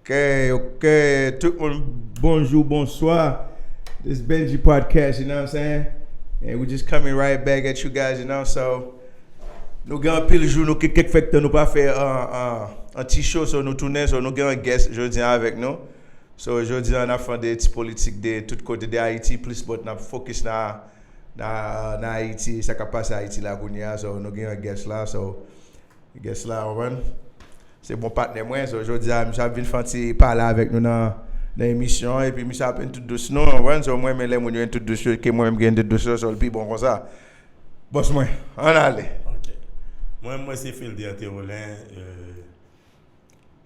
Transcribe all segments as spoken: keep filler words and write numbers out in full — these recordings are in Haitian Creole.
Ok, ok. Tout moun, bonjou, bonswa. This Benji Podcast, you know what I'm saying? And we just coming right back at you guys, you know, so nou gen anpil jou, nou kèk fè tan nou pa fè an, an, an ti show, so nou tounen, so nou gen yon guest jodi an avèk nou. So jodi an n ap fè de ti politik de tout kote de Ayiti plis, but n ap focus nan, nan, nan Ayiti, sa k ap pase Ayiti la kounye a, so nou gen yon guest la, so guest la, ou konprann? Se bon patnè mwen, so jodi a misye ap vin fè yon ti pale avèk nou nan, nan emisyon an, epi misye ap entwodis nou, ou konprann? So mwen renmen lè moun yo entwodis yo, ke mwen menm ki entwodis yo, so l pi bon konsa. Bòs mwen, ann ale. Ok. Mwen, mwen se Felder Théolin, euh,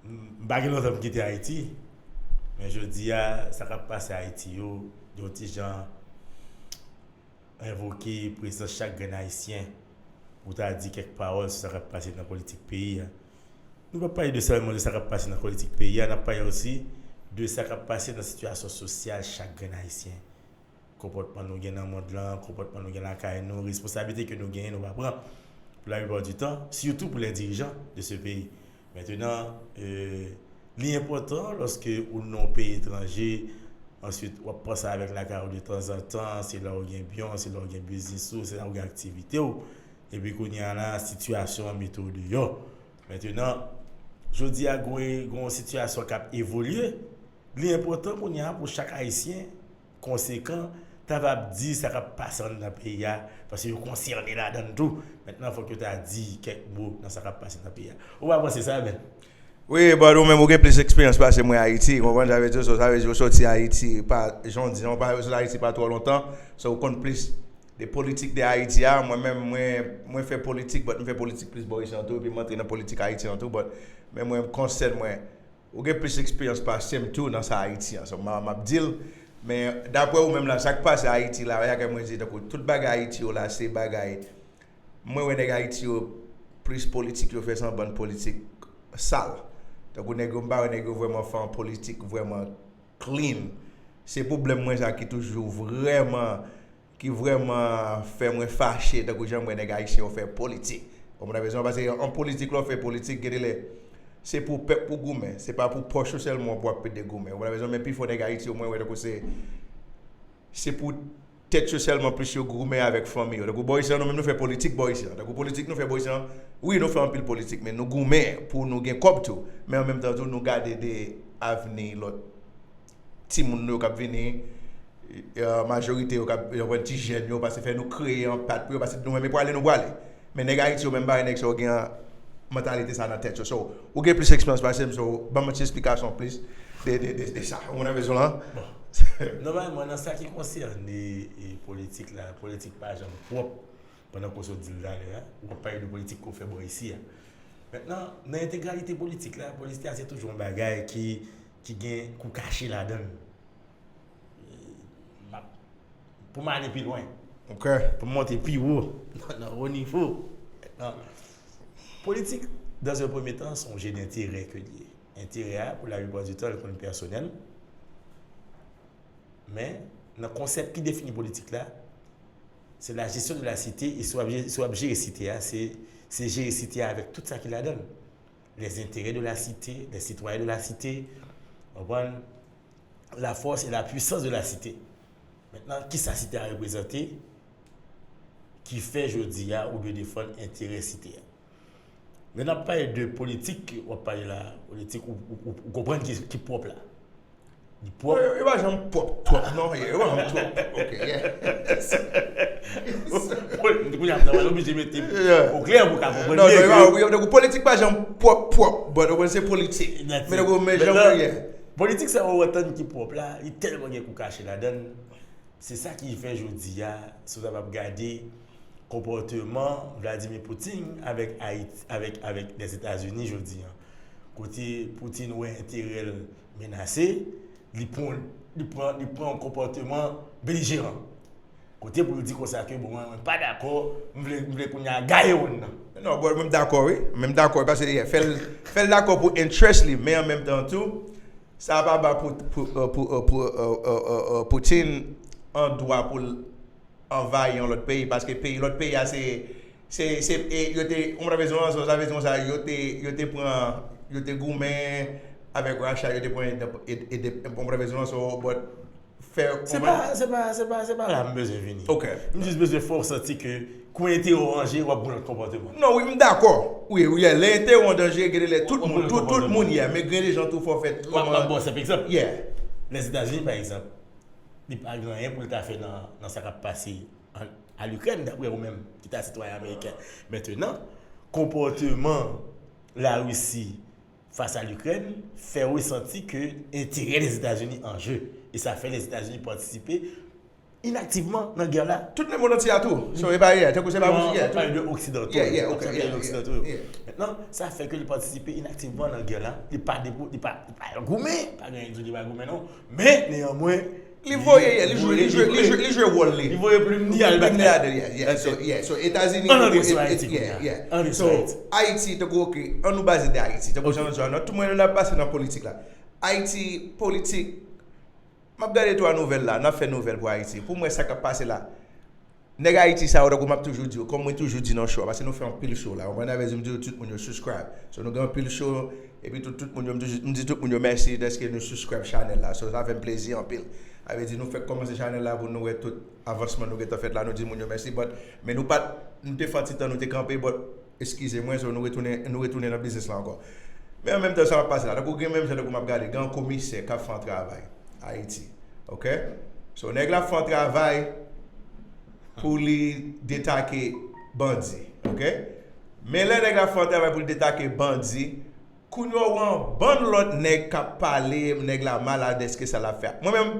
m pa gen lontan m kite Ayiti, men jodi a, sa k ap pase Ayiti yo, yon ti jan envoke prezans chak grenn Ayisyen pou ta di kèk pawòl sou sa k ap pase nan politik peyi a. Nou p ap pale de sèlman de sa k ap pase nan politik peyi a, n ap pale osi de sa k ap pase nan sitiyasyon sosyal chak grenn Ayisyen. Konpòtman nou gen nan mond lan, konpòtman nou gen lakay nou, responsablite ke nou genyen nou pa pran pou la plupart du temps, surtout pour les dirigeants de ce pays. Maintenant, euh, li enpòtan lòske ou nan yon peyi etranje, answit w ap panse avèk lakay ou de tanzantan, se la ou gen byen w, se la ou gen biznis ou, se la ou gen aktivite w, epi kounye a la, sitiyasyon an mete w deyò. Maintenant, jodi a, gen yon sitiyasyon k ap evolye, li enpòtan kounye a pou chak Ayisyen konsekan, ta va ap di sa k ap pase anndan peyi a, paske yo konsène ladan l tou. Mentnan, fòk yo ta di kèk mo nan sa k ap pase nan peyi a. Ou pa panse sa, men? Wi, but ou menm ou gen plis eksperyans pase mwen Ayiti, konprann sa vle di, so, sa vle di ou soti Ayiti pa, jan w di, non, pa soti Ayiti pa twò lontan, so ou konn plis de politik de Ayiti a. Mwen menm, mwen, mwen fè politik, but m fè politik plis bò isi an tou, epi m antre nan politik Ayiti an tou, but men mwen, konsèn mwen, ou gen plis eksperyans pase m tou nan sa Ayiti an, so m, m ap di l, men daprè ou menm la, sa k pase Ayiti la, sa k mwen di, tankou tout bagay Ayiti yo la, se bagay, mwen wè nèg Ayiti yo, plis politik yo fè se yon bann politik sal. Tankou nèg yo, m pa wè nèg yo vrèman fè yon politik vrèman clean. Se pwoblèm mwen sa ki toujou vrèman, ki vrèman fè mwen fache tankou jan m wè nèg ayisyen yo fè politik. Ou konprann sa m vle di? Paske an politik, lè w fè politik, gen de lè se pou pèp ou goumen, se pa pou pòch ou sèlman pou w ap pede goumen. Ou konprann sa m vle di? Men pifò nèg Ayiti yo, mwen wè tankou se, se pou tèt yo sèlman plis yo goumen avèk fanmi yo. Tankou bò isi an, nou menm nou fè politik bò isi an. Tankou politik nou fè bò isi an, wi, nou fè anpil politik, men nou goumen pou nou gen kòb tou. Men an menm tan tou, nou gade de avni lòt timoun nou yo k ap vini, majorite yo k ap, yo pran ti jèn yo, paske fè nou kreye yon pat pou yo, paske nou menm e prale nou prale. Men nèg Ayiti yo menm pa wè nèg sa yo gen mantalite sa nan tèt yo. So, ou gen plis eksperyans pase m, so, ban m yon ti esplikasyon plis de, de, de, de sa. Ou konprann sa m vle di w la? Bon. Nòmalman, nan sa ki konsène e, politik la, politik pa janm pwòp. Pandan ke w sot di l talè a, ou ap pale de politik ke w fè bò isi a. Mentnan, nan entegralite politik la, politik la se toujou yon bagay ki, ki gen kou kache ladan l. M ap, pou m ale pi lwen, Ok. pou m monte pi wo, nan, nan wo nivo. Mentnan, politik, dans un premier temps, se yon jeu d'intérêt ke l ye. Enterè a, pou la plupart du temps, li konn pèsonèl. Men, nan konsèp ki defini politik la, se la gestion de la cité, e si w ap, si w ap jere site a, se, se jere site a avèk tout sa ki ladan l. Les intérêts de la cité, les citoyens de la cité, w konprann? La force et la puissance de la cité. Mentnan, kisa site a reprezante ki fè jodi a ou dwe defann enterè site a? Lè n ap pale de politik, w ap pale la, politik, ou, ou, ou, ou konprann ki, ki pwòp la. Li pwòp. Yo, yo, yo pa janm pwòp twòp, non, yo, yo pa janm twòp. Ok, yeah. Kounye a, m ta pral oblije mete o klè pou w ka konprann byen ke. Non, non, yo, yo, yo, politik pa janm pwòp, pwòp, but ou konn se politik. Men, men jan pou ye. Politik sa ou antann ki pwòp la, li tèlman gen kou kache ladan l. Se sa ki fè jodi a, si w ta p ap gade konpòteman Vladimir Putin avèk Ayiti, avèk, avèk Lèzetazini jodi a. Kote Putin wè enterè l menase, li pran, li pran, li pran yon konpòteman belijeran. Kote pou l di konsa ke, bon, mwen, mwen pa dakò, m vle, m vle kounye a gaye wonn nan. Non, bro, mwen m dakò, wi. Mwen m dakò, paske, yeah, fè l, fè l dakò pou interest li, men an menm tan tou, sa pa ba pou, pou, euh, pou, euh, pou, euh, euh, euh, euh, Putin an dwa pou l anvayi yon lòt peyi, paske peyi, lòt peyi a se, se, se, e, yo te, ou konprann sa m vle di w la, sa vle di konsa, yo te, yo te pran, yo te goumen, Avèk Racha, yo te pran ede, ede, ede, bon, premye zon, so, but fè Se pa, se pa, se pa, se pa la m bezwen vini. Ok. M jis bezwen fè w santi ke kou enterè w an je, w ap gen lòt konpòteman. Non, wi, m dakò. Wi, wi, lè enterè w an danje, gen de lè tout moun, tout, tout moun, yeah, men gen de jan tou fò fèt. M ap ba w senp egzanp. Yeah. Lèzetazini, pa egzanp, li pa gen anyen pou l ta fè nan, nan sa k ap pase an, an Ikrèn, daprè ou menm, ki ta sitwayen ameriken. Mentenan, konpòteman Larisi fas a Ikrèn fè resanti ke enterè Lèzetazini an je. E sa fè Lèzetazini patisipe inaktivman nan gè la. Tout lemonn antye a tou. So, e pa yè, tankou se pa pou yè. Pale de oksidanto. Yeah, yeah, ok. Pale de oksidanto yo. Mentnan, sa fè ke li patisipe inaktivman nan gè la. Li pa depo, li pa, li pa goumen. Pa gen di li pa goumen non. Men, neyanmwen, li voye, yeah, li jwe, li jwe, li jwe, li jwe wòl li. Li voye plim li al batay. Plim li al, yeah, yeah. So, yeah, so Etazini. Ann antre sou Ayiti kounye a. Ann antre sou Ayiti. Ayiti, tankou, ok, ann nou baze de Ayiti. Tankou jan nou di a, tout mwen nou ap pase nan politik la. Ayiti, politik, m ap gade twa nouvèl la, n ap fè nouvèl pou Ayiti. Pou mwen, sa k ap pase la, nèg Ayiti sa yo, tankou m ap toujou di yo, kòm mwen toujou di nan show a, paske nou fè anpil show la, ou konprann, avè di m di yo tout moun yo subscribe. So, nou gen anpil show, epi tout, tout moun yo, m toujou, m di tout moun yo mèsi dèske nou subscribe chanèl la. So, sa fè m plezi anpil. Avè di nou fèk kòmanse chanèl la pou nou wè tout avansman nou gentan fèt la, nou di moun yo mèsi, but, men nou pa t, nou te fè yon ti tan, nou te kanpe, but, eskize mwen, so nou retounen, nou retounen nan biznis la ankò. Men an menm tan, sa ap pase la, tankou gen menm jan tankou m ap gade, gen yon komisè k ap fè yon travay Ayiti, ok? So, nèg la ap fè yon travay pou li detake bandi, ok? Men lè nèg la ap fè yon travay pou li detake bandi, kounye a ou wè yon bann lòt nèg k ap pale nèg la mal a dèske sa l ap fè a. Mwen menm,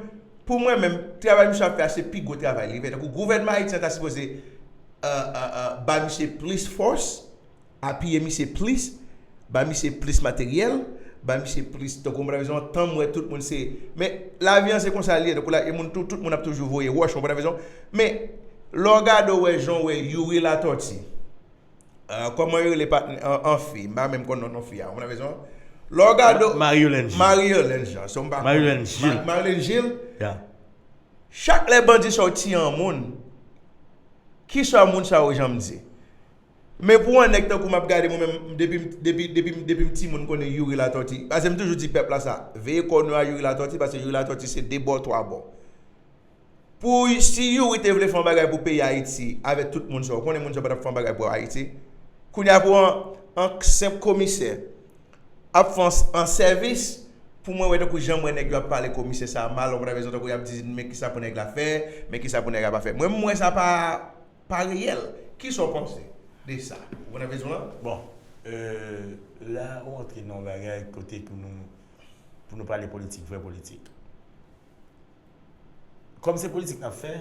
pou mwen menm, travay misye ap fè a se pi gwo travay li fè. Tankou gouvènman ayisyen ta sipoze, euh, euh, euh, ba misye plis fòs, apiye misye plis, ba misye plis materyèl, ba misye plis, tankou mwen pa bezwen tan m wè tout moun se, men lavi an se konsa l ye, tankou la, e moun, tout, tout moun ap toujou voye wòch, mwen pa bezwen, men lè w gade w wè jan w wè Youri Latortue, euh, kòman yo rele patnè an, an fi, m pa menm konn non, non fi a, mwen pa bezwen, lè w gade w, Marie Hélène Gilles. Marie Hélène Jean, so m pa konn. Marie Hélène Gilles. Marie Hélène Gilles. Chak lè bandi sa yo tiye yon moun, kisa moun sa yo janm di? Men pou yon nèg tankou m ap gade mwen menm, depi, depi, depi, depi m timoun m konnen Youri Latortue. Paske m toujou di pèp la sa, veye kò nou a Youri Latortue, paske Youri Latortue se de bò, twa bò. Pou si Youri te vle fè yon bagay pou peyi Ayiti, avèk tout moun sa yo, konnen moun sa yo pa t ap fè yon bagay pou Ayiti. Kounye a pou yon, yon senp komisè ap fè yon, yon sèvis, pou mwen wè tankou jan m wè nèg yo ap pale komisè sa a mal, yon bagay tankou y ap di men kisa pou nèg la fè, men kisa pou nèg la pa fè. Mwen m wè sa pa pa reyèl. Kisa w panse de sa? Ou konn bezwen an? Bon, euh, la ou antre nan yon bagay kote pou nou, pou nou pale politik, vrè politik. Kòm se politik n ap fè,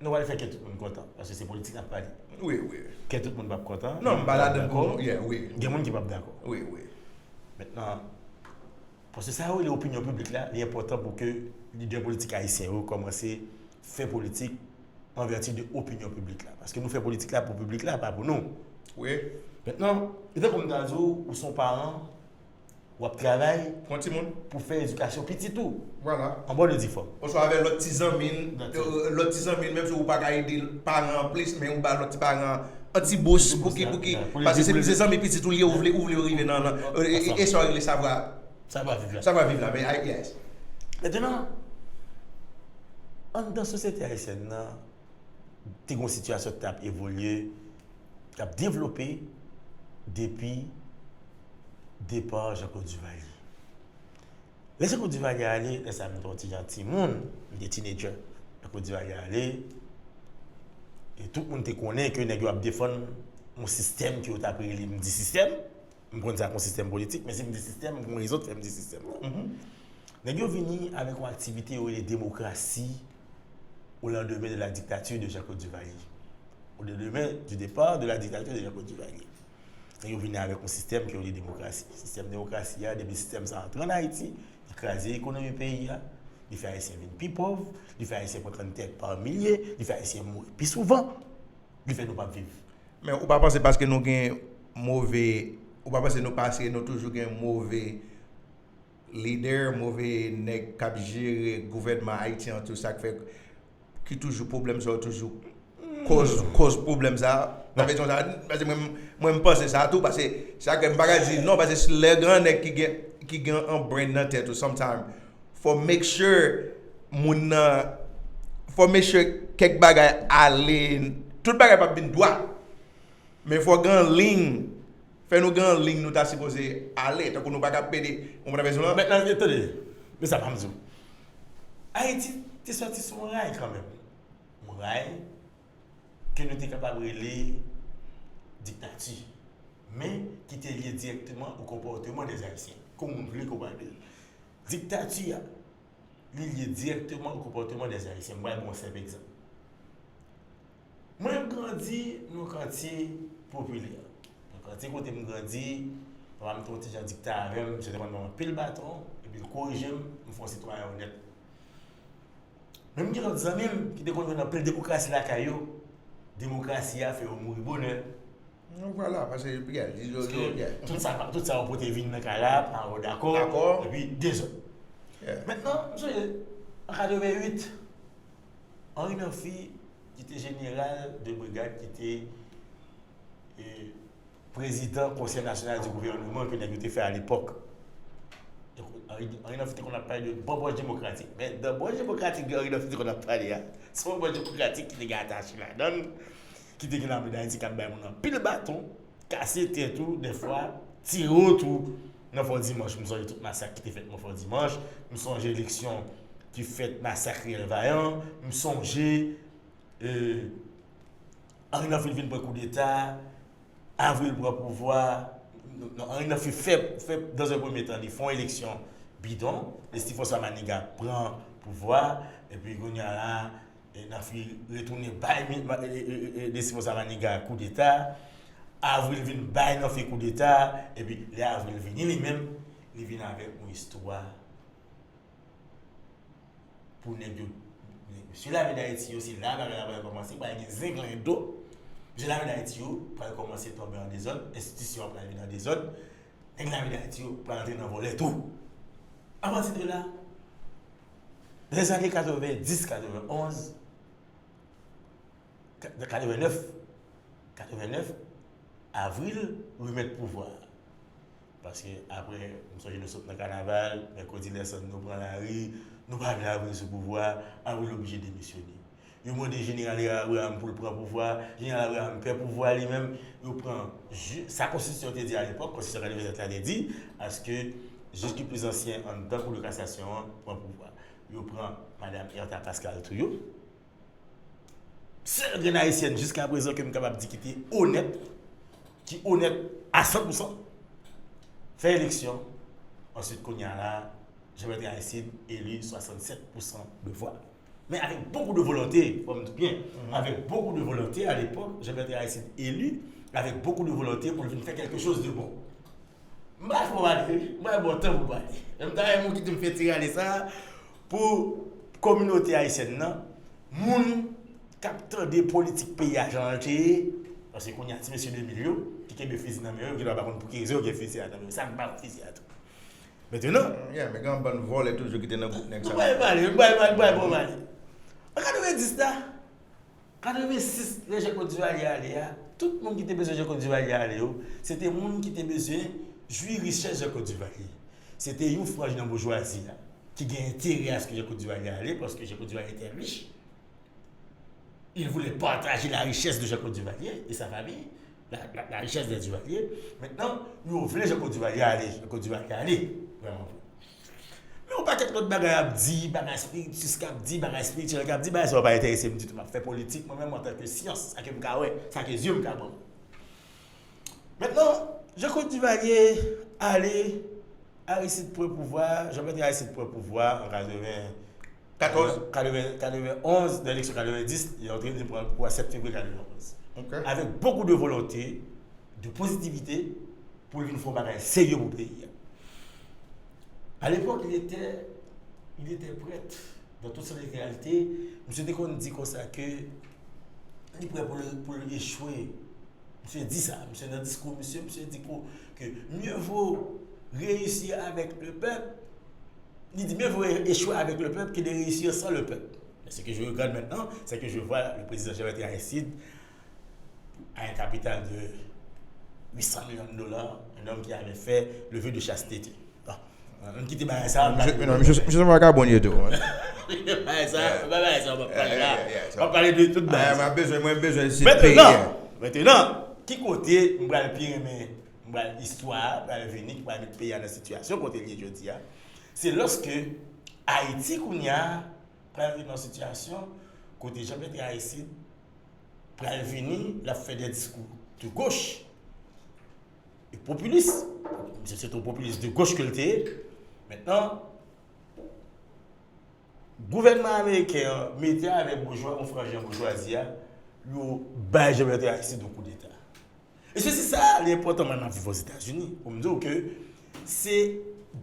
nou pral fè kè tout moun kontan, paske se politik n ap pale. Wi, wi. Kè tout moun p ap kontan. Non, m pa ladan pou nou, yeah, wi. Gen moun ki p ap dakò. Wi, wi. Mentnan, paske sa yo rele opinyon piblik la, li enpòtan pou ke lidè politik ayisyen yo kòmanse fè politik an vèti de opinyon piblik la. Paske nou fè politik la pou piblik la, pa pou nou. Wi. Mentnan, e tankou m ta di w, ou se yon paran, w ap travay pou fè edikasyon pitit ou. Vwala. An bòn e di fòm. Oswa avèk lòt ti zanmi n, lòt ti zanmi n, menm si ou pa ka ede paran an plis, men ou ba lòt ti paran an ti bous pou ki, pou ki, paske se, se zanmi pitit ou li ye, ou vle, ou vle yo rive nan, nan, e, e, e sa yo rele savwa, savwa viv la. Savwa viv la, men, yes. Mentnan, anndan sosyete ayisyèn nan, te gen yon sitiyasyon ki t ap evolye, ki t ap devlope depi depa Jean-Claude Duvalier. Lè Jean-Claude Duvalier ale, lè sa a m te yon ti jan timoun, m te teenager. Jean-Claude Duvalier ale, e tout moun te konnen ke nèg yo ap defann yon sistèm ke yo t ap rele, m di sistèm, m konn sa k yon sistèm politik, men si m di sistèm, m gen yon rezon k fè m di sistèm nan. Nèg yo vini avèk yon aktivite yo rele demokrasi au lendemain de la dictature de Jean-Claude Duvalier. Au lendemain du départ de la dictature de Jean-Claude Duvalier. Nèg yo vini avèk yon sistèm ki yo rele demokrasi. Sistèm demokrasi a, depi sistèm sa antre ann Ayiti, li kraze ekonomi peyi a, li fè Ayisyen vin pi pòv, li fè Ayisyen pran kanntè pa milye, li fè Ayisyen mouri pi souvan, li fè nou p ap viv. Men ou pa panse paske nou gen move, ou pa panse nou paske nou toujou gen move lidè, move nèg k ap jere gouvènman Ayiti an tou, sa k fè ki toujou pwoblèm sa yo toujou koz, koz pwoblèm sa a? Nan vèsyon sa, paske mwen, mwen m panse sa tou, paske sa ke m pa ka di non, paske lè gen nèg ki gen, ki gen an brain nan tèt ou, sometime, fò make sure moun nan, fò make sure kèk bagay ale, tout bagay p ap vin dwat. Men fò gen liy, fè nou gen liy nou ta sipoze ale, tankou nou pa ka pede, ou konprann sa m di w la? Mentnan, tande, men sa pa m di w. Ayiti te sòti sou yon ray kanmenm. Yon ray ke nou te kapab rele diktati, men ki te lye dirèkteman o konpòteman dè Ayisyen, kòm moun vle ke w pale l. Diktati a, li lye dirèkteman o konpòteman dè Ayisyen. M pral ba w yon senp egzanp. Mwen, m grandi nan yon katye popilè. Nan katye kote m grandi, papa m te yon ti jan dikte avè m, misye te konn ban m anpil baton, epi l korije m, m fè yon sitwayen onèt. Men m gen lòt zanmi m ki te konn jwenn anpil demokrasi lakay yo. Demokrasi a fè yo mouri bonè. Donk vwala, paske yo, yo, yo, yo, tout sa, tout sa yo pote vin nan kay la, pa yo dakò, epi dezòd. Mentnan, m sonje, an katreven uit, Henri Namphy, ki te jeneral de brigad, ki te e, prezidan Konsèy Nasyonal di Gouvèneman ke nèg yo te fè alepòk. Donk, Henri Namphy te konn ap pale de banbòch demokratik. Men banbòch demokratik ke Henri Namphy te konn ap pale a, se yon banbòch demokratik ki te gen Atachi ladan l, ki te gen Lame Dayiti k ap bay moun anpil baton, kase tèt ou, dèfwa, tire w tou. Nan Fò Dimanch, m sonje tout masak ki te fèt nan Fò Dimanch. M sonje eleksyon ki fèt, masak Riyèl Vayan. M sonje e, Henri Namphy vin pran koudeta, Avril pran pouvwa, non, Henri Namphy fè, fè, dans un premier temps, li fè yon eleksyon bidon, Leslie François Manigat pran pouvwa, epi kounye a la, e, Namphy retounen bay Leslie François Manigat koudeta, Avril vin bay Namphy koudeta, epi lè Avril vini li menm, li vin avèk yon istwa pou nèg yo. Mesye Lame Dayiti yo, se la bagay la pral kòmanse, pral gen zenglen do. Mesye Lame Dayiti yo pral kòmanse tonbe an dezòd, enstitisyon an pral vin an dezòd, nèg Lame Dayiti yo pral antre nan vòlè tou. Apati de la, lèzane katreven dis, katreven onz, katreven nèf, katreven nèf, Avril remèt pouvwa a. Paske apre, m sonje nou sot nan kanaval, mèkredi lè sann nou pran lari, nou pa vle Avril sou pouvwa, Avril oblije demisyone. Yo mande Jeneral Abraham pou l pran pouvwa, Jeneral Abraham pè pouvwa li menm, yo pran, sa konstitisyon te di alepòk, konstitisyon katreven sèt la te di, aske jij ki pli zansyen anndan Kou de kasasyon an pran pouvwa. Yo pran Madanm Ertha Pascal tou yo. Sèl grenn ayisyèn jiskaprezan ke m kapab di ki te onèt, ki onèt a san pou san, fè eleksyon. Answit, kounye a la, Jean Bertrand Aristide eli swasannsèt pou san de vwa. Men avèk bokou de volonte, fò m di byen, avèk bokou de volonte, alepòk, Jean Bertrand Aristide eli avèk bokou de volonte pou l vin fè kèlke choz de bon. M pa fè w pale wi, m pa ba w tan pou pale. Men m ta renmen w kite m fè ti rale sa a pou kominote ayisyèn nan, moun k ap tande politik peyi a jan l te ye, paske kounye a ti mesye de mil yo ki kenbe fizi nan men yo, yo gendwa pa konn pou ki rezon yo gen fizi a nan men yo, sa k ba yo fizi a tou. Mentnan, yeah, men gen yon bann vòlè toujou ki te nan gwoup nèg sa yo. Nou pral pale, nou pral pale, nou pral bon pale. An katreven dis la, Katreven sis, lè Jean Claude Duvalier ale a, tout moun ki te bezwen Jean Claude Duvalier ale yo, se te moun ki te bezwen jwi richès Jean Claude Duvalier. Se te yon franj nan boujwazi a ki gen enterè aske Jean Claude Duvalier ale, paske Jean Claude Duvalier était riche. Il voulait partager la richesse de Jean Claude Duvalier et sa famille, la, la, la richesse des Duvalier. Mentnan, yo vle Jean Claude Duvalier ale, Jean Claude Duvalier ale, vrèman vre. Men yon pakèt lòt bagay ap di, bagay espiritis k ap di, bagay espirityèl k ap di, bagay sa yo pa enterese m ditou. M ap fè politik mwen menm antanke syans, sa ke m ka wè, sa ke zye m ka ban m. Mentnan, Jean Claude Duvalier ale, Aristide pran pouvwa, Jean Bertrand Aristide pran pouvwa an katreven katòz, katreven, katreven onz, nan eleksyon katreven dis, li antre, li pran pouvwa sèt fevriye katreven onz. Avèk bokou de volonte, de pozitivite, pou l vin fè yon bagay serye pou peyi a. Alepòk, il était, il était prêt, dans toute solidarité, misye te konn di konsa ke li prè pou l, pou l echwe. Misye di sa, misye nan diskou misye, misye di ke mieux vaut réussir avec le peuple, li di mieux vaut échouer avec le peuple que de réussir sans le peuple. Mais ce que je regarde maintenant, c'est que je vois le président Jean Bertrand Aristide à un capital de huit cent millions de dollars, un homme qui avait fait le vœu de chasteté. Bon, ann kite bagay sa. Misye, non, misye, misye se yon vakabon li ye tou. Bagay sa, bagay sa, w ap pale la. W ap pale de tout bagay. Mwen bezwen, mwen bezwen si Mentnan, mentnan, ki kote m pral pi renmen, m pral istwa a pral vini, ki pral met peyi a nan sitiyasyon kote l ye jodi a, se lòske Ayiti kounye a pral vin nan sitiyasyon kote Jean Bertrand Aristide pral vini, l ap fè de diskou de goch e popilis. Misye se yon popilis de goch ke l te ye. Mentnan, gouvènman ameriken an mete avèk boujwa, yon franj nan boujwazi a, yo bay Jean Bertrand Aristide yon koudeta. E se, se sa, li enpòtan, mwen, m ap viv Ozetazini, pou m di w ke se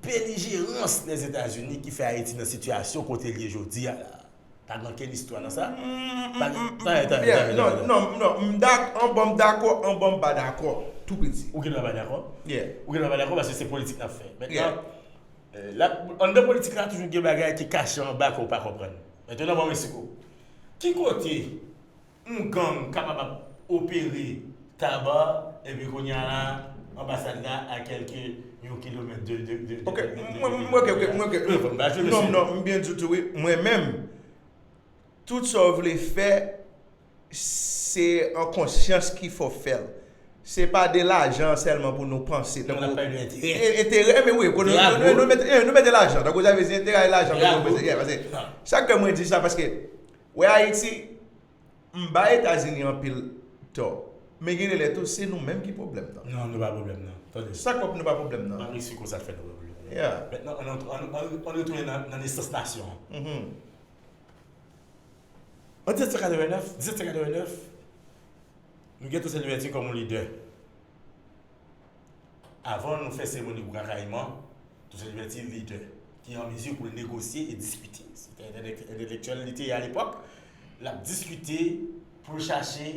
belijerans Lèzetazini ki fè Ayiti nan sitiyasyon kote l ye jodi a la. Pa gen okenn istwa nan sa. Pa gen, tande, tande, Yeah, tande, non, tande. non, non, m dak, an bon, m dakò, an bon, m pa dakò. Tou piti. Ou gen dwa pa dakò. Yeah. Ou gen dwa pa dakò paske se politik n ap fè. Mentnan, Yeah. euh, la, anndan politik la, toujou gen bagay ki kache anba ke w pa konprann. Mentnan, ban m esplike w. Ki kote yon gang kapab ap opere Taba, epi kounye a la, anbasad la a kèlke yon kilomèt de, de, de, de, Ok, de, de, mwen, de, mwen, ok, ok, de, mwen, ok. de, de, de, de, Non, non, m byen di w tou, wi. Mwen menm, tout sa w vle fè, se an konsyans ki fè w fè l. Se pa de lajan sèlman pou nou panse. Non, n ap pale de enterè. E- enterè, men wi, nou, Enterè a nou, gwo. nou mete, eh, nou mete lajan. Tankou sa vle di enterè e lajan, Enterè a nou gwo. mete, yeah, paske Non. Sa k fè mwen di sa, paske, wè Ayiti, m bay Etazini anpil tò. Men gen de lè tou, se nou menm ki pwoblèm nan. Non, nou pa pwoblèm nan. Tande. Sa k fè nou pa pwoblèm nan. M ap eksplike w sa k fè nou pa pwoblèm nan. Yeah. Mentnan, ann, ann, ann, ann retounen nan, nan nesans nasyon an. Mhm. An disèt san katrevennnèf, disèt san katrevennnèf, nou gen Toussaint Louverture kòm yon lidè. Avan nou fè seremoni pou Kakayiman, Toussaint Louverture lidè ki an mezi pou l negosye e diskite. Se te entèlek-, entèlektyèl li te ye alepòk. L ap diskite pou l chache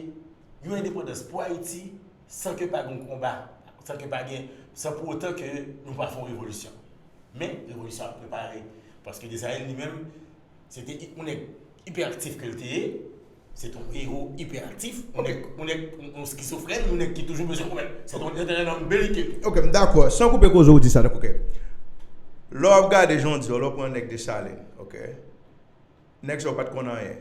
yon endepandans pou Ayiti san ke pa gen yon konba, san ke pa gen, san pou otan ke nou pa fè yon revolisyon. Men, revolisyon ap prepare. Paske Desalin li menm, se te yon nèg ipèaktif ke l te ye. Se te yon ewo ipèaktif, yon nèg, yon nèg, yon, yon skizofrèn, yon nèg ki toujou bezwen pwoblèm. Se te yon, se te yon nonm belike. Ok, m dakò. San koupe koze w di sa, ok. Lè w ap gade jan w di, lè w pran nèg Desalin, ok. Nèg sa yo pa t konn anyen.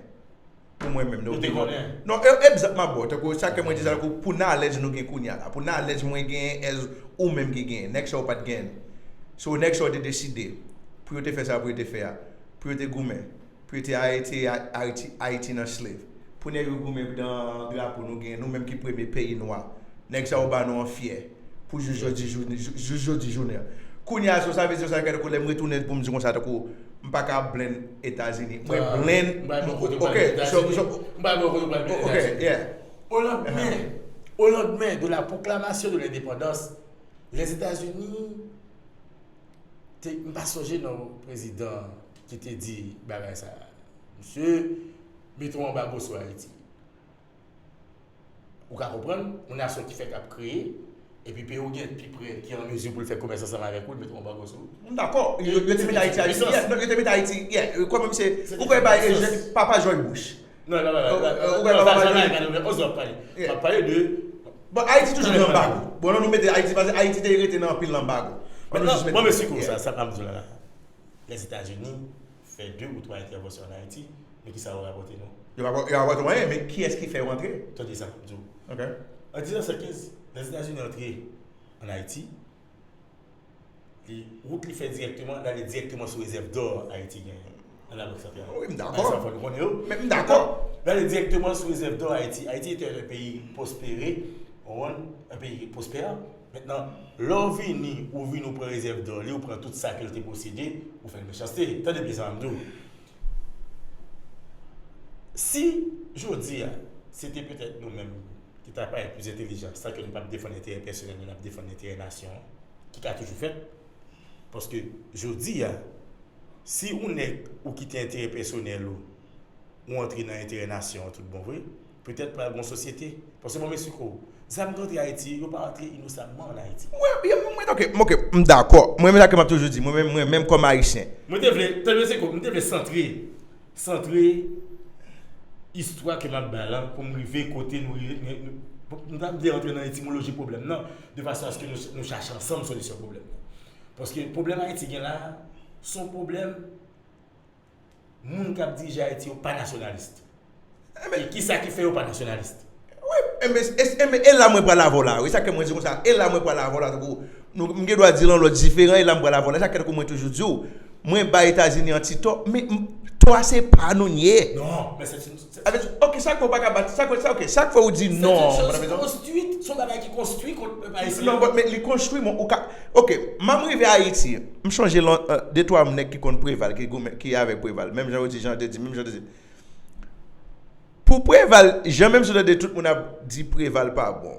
Pou mwen menm, Yo te konnen. Non, e- egzanp m ap ba w. Tankou sa ke mwen di sa, tankou pou nalèj nou gen kounye a la. Pou nalèj mwen gen, èz ou menm ki gen. Nèg sa yo pa t gen. So, nèg sa yo te deside. Pou yo te fè sa, pou yo te fè a. Pou yo te goumen. Pou yo te arete Ayiti, Ayiti nan slave. Pou nèg yo goumen dan drapo nou gen, nou menm ki premye peyi nwa. Nèg sa yo ba nou an fyè. Pou jis jodi jou, jis jodi jounen an. Kounye a, so sa vle di, sa vle di, lè m retounen pou m di konsa, tankou, m pa ka blame Etazini. Mwen Ah, blame, m pa bon kote w ok, pale so, Etazini. so, M pa bon kote w pale ok, Etazini. Yeah. Au lendemain, au lendemain de la proclamation de l'indépendance, les États-Unis te, m pa sonje non prezidan ki te di bagay sa. Misye mete yon anbago sou Ayiti. Ou ka konprann, yon nasyon ki fèk ap kreye, epi peyi w gen pi pre ki an mezi pou l fè komès ansanm avèk ou, l mete yon anbago sou ou. M dakò. Yo, yo te mete Ayiti, Ayiti, Pwisans. Yeah, non, yo te mete Ayiti, yeah, kòm se, Se ou kwè bay pwisans. Eugène, Papa George Bush. Non, non, non, non, Oh, non, oh, non, oh, sa, oh, sa, oh, nan, nan, nan, nan, nan, nan, Yeah. Bon, Ayiti toujou gen anbago. Bon, non, nou mete Ayiti, paske Ayiti te rete nan anpil anbago. Bon, non, bon, men si konsa, sa pa m di w la, la. Lèzetazini fè de ou twa entèvansyon an Ayiti, men ki sa yo rapòte nou? Yo pa, yo pa rapòte anyen, men kiyès ki fè yo antre? Tande sa, m di w. Ok. An mil nèf san kenz, Lèzetazini antre an Ayiti, li, wout li fè dirèkteman, l ale dirèkteman sou rezèv dò Ayiti genyen nan Labank Santral. Wi, m dakò. Sa fò nou konnen yo. Men m dakò. L ale dirèkteman sou rezèv dò Ayiti. Ayiti était un pays prospéré, on, un pays prospère. Mentnan, lè w vini, ou vini, ou pran rezèv dò li, ou pran tout sa ke l te posede, ou fè l mechansete. Tande byen sa m di w. Si, jodi a, se te petèt nou menm ki ta parèt pli entèlijan, sa ke nou p ap defann enterè pèsonèl nou, n ap defann enterè nasyon an, ki ka toujou fèt. Paske, jodi a, si ou nèg ou kite enterè pèsonèl ou, ou antre nan enterè nasyon an tout bon vre, petèt pral gen yon sosyete. Paske bon, mesye ko, zam k antre Ayiti, yo pa antre inosamman an Ayiti. Mwen, mwen, mwen, ok, ok, m dakò. Mwen menm sa ke m ap toujou di, mwen menm, mwen menm kòm Ayisyen. Mwen te vle, tande mesye ko, mwen te vle santre, santre istwa ke m ap bay la pou m rive kote nou rive, nou, nou, M ta vle antre nan etimoloji pwoblèm nan, de fason aske nou, nou chache ansanm solisyon pwoblèm nan. Paske pwoblèm Ayiti gen la, se yon pwoblèm moun k ap dirije Ayiti yo pa nasyonalis. E kisa ki fè yo pa nasyonalis? Wi, e, e, e, e la mwen pral avè w la. Wi, sa ke mwen di konsa, e la mwen pral avè w la. Tankou, nou, m gen dwa di l yon lòt diferan, e la m pral avè w la. Sa ke tankou mwen toujou di w, mwen bay Etazini an ti tò, men m- tò a se pa nou n ye. Non, men se Sa vle di, ok, sa k fè w pa ka bat, sa k fè, sa, ok, sa k fè w di non, konstwi, se yon bagay ki konstwi kont pèp ayisyen. Non, but, men li konstwi, men ou ka, ok, m ap rive Ayiti, m chonje lon, euh, de twa nèg ki konn Preval, ki goumen, ki avèk Preval, menm jan yo di, jan te di, menm jan te di. Pou Preval, jan menm jan de tout moun ap di Preval pa bon.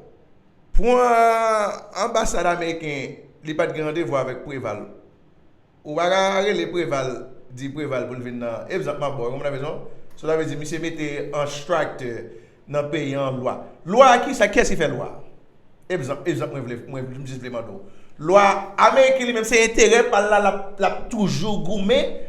Pou an- anbasad ameriken, li pa t gen randevou avèk Preval. Ou pa ka rele Preval, di Preval pou l vin nan. Egzanp m ap ba w, ou konprann sa m ap di w? So, sa vle di, misye mete an strikte nan peyi an lwa. Lwa a kisa? Kiyès ki fè lwa a? Egzanp, egzanp mwen vle, mwen m jis vle mande w. Lwa ameriken li menm se enterè pa l la l ap, l ap toujou goumen